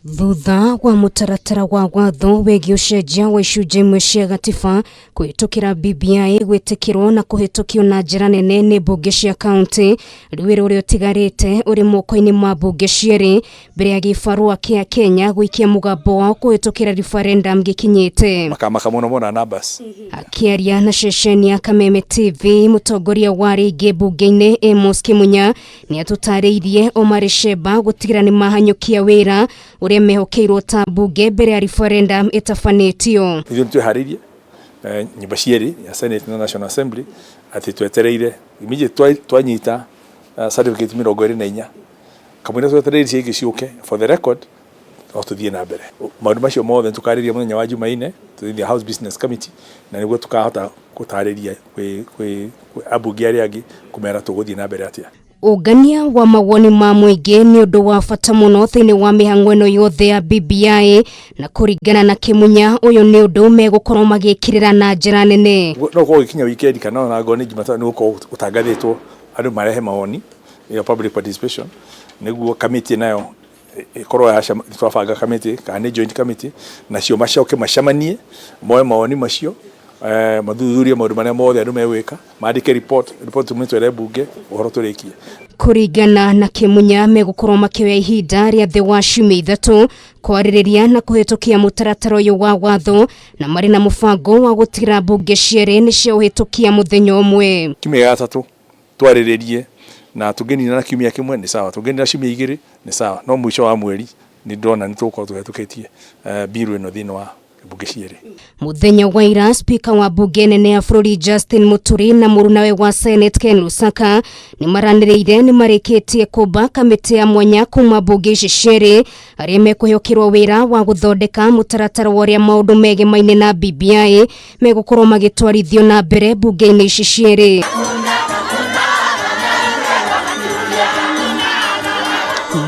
Thutha wa mũtaratara wa watho wĩgiĩ ũcenjia wa icunjĩ imwe cia gatiba kũhĩtũkĩra BBI gwĩtĩkĩrwo na kũhĩtũkio na njĩra nene nĩ mbunge cia kaunti, rĩu wĩra ũrĩa ũtigarĩte ũrĩ moko-inĩ ma mbunge cierĩ mbere ya gĩbarũa kĩa Kenya gũikia mũgambo wao kũhĩtũkĩra referendum gĩkinyĩte. Makamaka mũno mona numbers. Akĩaria na ceceni ya Kameme TV, mũtongoria wa rĩngĩ mbunge-inĩ Amos Kĩmunya nĩ atũtarĩirie Omar Sheba gũtigĩra nĩ mahanyũkia wĩra ũrĩa mehokeirwo ta mbunge mbere ya referendum ĩtabanĩtio. Ithuĩ nĩ twĩharĩirie nyũmba cierĩ ya Senate na National Assembly atĩ twetereire immediately twanyita certificate 24 kamũira twetereire icio ingĩ ciũke. For the record, no tũthiĩ na mbere maũndũ macio mothe tũkarĩria mũthenya wa Jumaine thĩinĩ House Business Committee, na nĩguo tũkahota gũtarĩria kwĩ ambunge arĩa angĩ kũmera tũgũthiĩ na mbere atĩa. Ũngania wa mawoni ma mũingĩ nĩ ũndũ wa bata mũno thĩinĩ wa mĩhang'o ĩno yothe ya BBI, na kũringana na Kĩmunya ũyũ nĩ ũndũ megũkorwo magĩkĩrĩra na njĩra nene. No gũkorwo gũgĩkinya weekend kana ona ngorwo nĩ Jumatano nĩ gũkorwo gũtangathĩtwo andũ marehe mawoni, ĩyo public participation, nĩguo kamĩtĩ nayo ĩkorwo twabanga kamĩtĩ kana nĩ joint committee, nacio macoke macemanie moe mawoni macio, mathuthurie maũndũ marĩa mothe andũ megwĩka, mandĩke report, report tũmĩtware mbunge, ũhoro tũrĩkie. Kũringana na Kĩmunya megũkorwo makĩoya ihinda rĩa thĩ wa ciumia 3 kwarĩrĩria na kũhĩtũkia mũtaratara ũyũ wa watho, na marĩ na mũbango wa gũtigĩra mbunge cierĩ nĩ ciaũhĩtũkia mũthenya ũmwe. Kiumia gĩa gatatũ twarĩrĩrie, na tũngĩnina na kiumia kĩmwe nĩ sawa, tũngĩnina ciumia 2 nĩ sawa, no mũico wa mweri nĩ ndĩrona nĩ tũgũkorwo tũhĩtũkĩtie bill ĩno thĩinĩ wa mbunge cierĩ. Mũthenya wa ira, Speaker wa mbunge nene ya bũrũri Justin Muturi na mũrunawe wa Senate Ken Lusaka nĩ maranĩrĩire nĩ marĩkĩtie kũmba kamĩtĩ ya mwanya kuma mbunge ici cierĩ arĩa mekũhĩũkĩrwo wĩra wa gũthondeka mũtaratara wa ũrĩa maũndũ megemaine na BBI megũkorwo magĩtwarithio na mbere mbunge-inĩ ici cierĩ.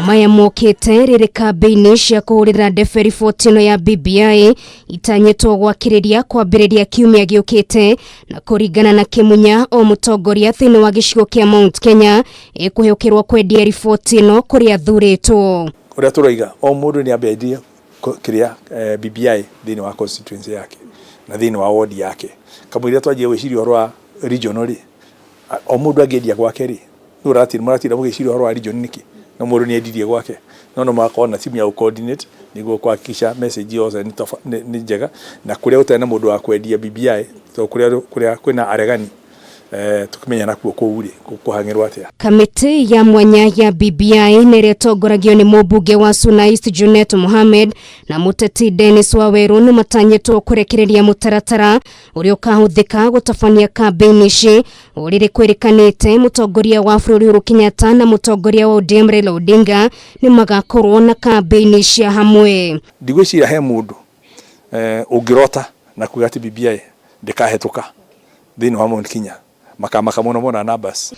Maya mokĩte rĩrĩ kambĩinĩ cia kũhũrĩra ndebe riboti ĩno ya BBI itanyĩtwo gwakĩrĩria kwambĩrĩria kiumia gĩũkĩte, na kũringana na Kĩmunya o mũtongoria thĩinĩ wa gĩcigo kĩa Mount Kenya ĩkũhĩũkĩrwo kwendia riboti ĩno kũrĩa athurĩtwo. Ũrĩa tũroiga o mũndũ nĩ ambe endie kĩrĩa BBI thĩinĩ wa constituency yake na thĩinĩ wa ward yake. Kamũira twanjia gwĩciria ũhoro wa regional rĩ, o mũndũ angĩendia gwake rĩ, nũ mũratinda mũgĩciria ũhoro wa region nĩkĩ? No mũndũ nĩ endirie gwake, no no magakorwo na timu ya gũ-coordinate nĩguo kũhakikisha message yothe nĩ njega, na kũrĩa gũtarĩ na mũndũ wa kwendia BBI, tondũ kũrĩa kwĩna aregani tũkĩmenya nakuo kũu rĩ kũhang'ĩrwo atĩa. Kamĩtĩ ya mwanya ya BBI nĩ ĩrĩa ĩtongoragio nĩ mũmbunge wa Suna East Junet Mohamed na mũteti Dennis Waweru nĩ matanyĩtwo kũrekereria mũtaratara ũrĩa ũkahũthĩka gũtabania kambĩini ici. O rĩrĩ kwĩrĩkanĩte mũtongoria wa bũrũri Uhuru Kenyatta na mũtongoria wa ODM Raila Odinga nĩ magakorwo na kambĩini cia hamwe. Ndigwĩciria he mũndũ ũngĩrota na kuga atĩ BBI ndĩkahĩtũka thĩinĩ wa Mount Kenya, makamaka mũno mona numbers.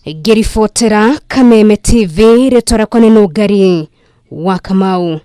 Ngĩribotera Kameme TV, rĩtwa rĩakwa nĩ Nũngari wa Kamau.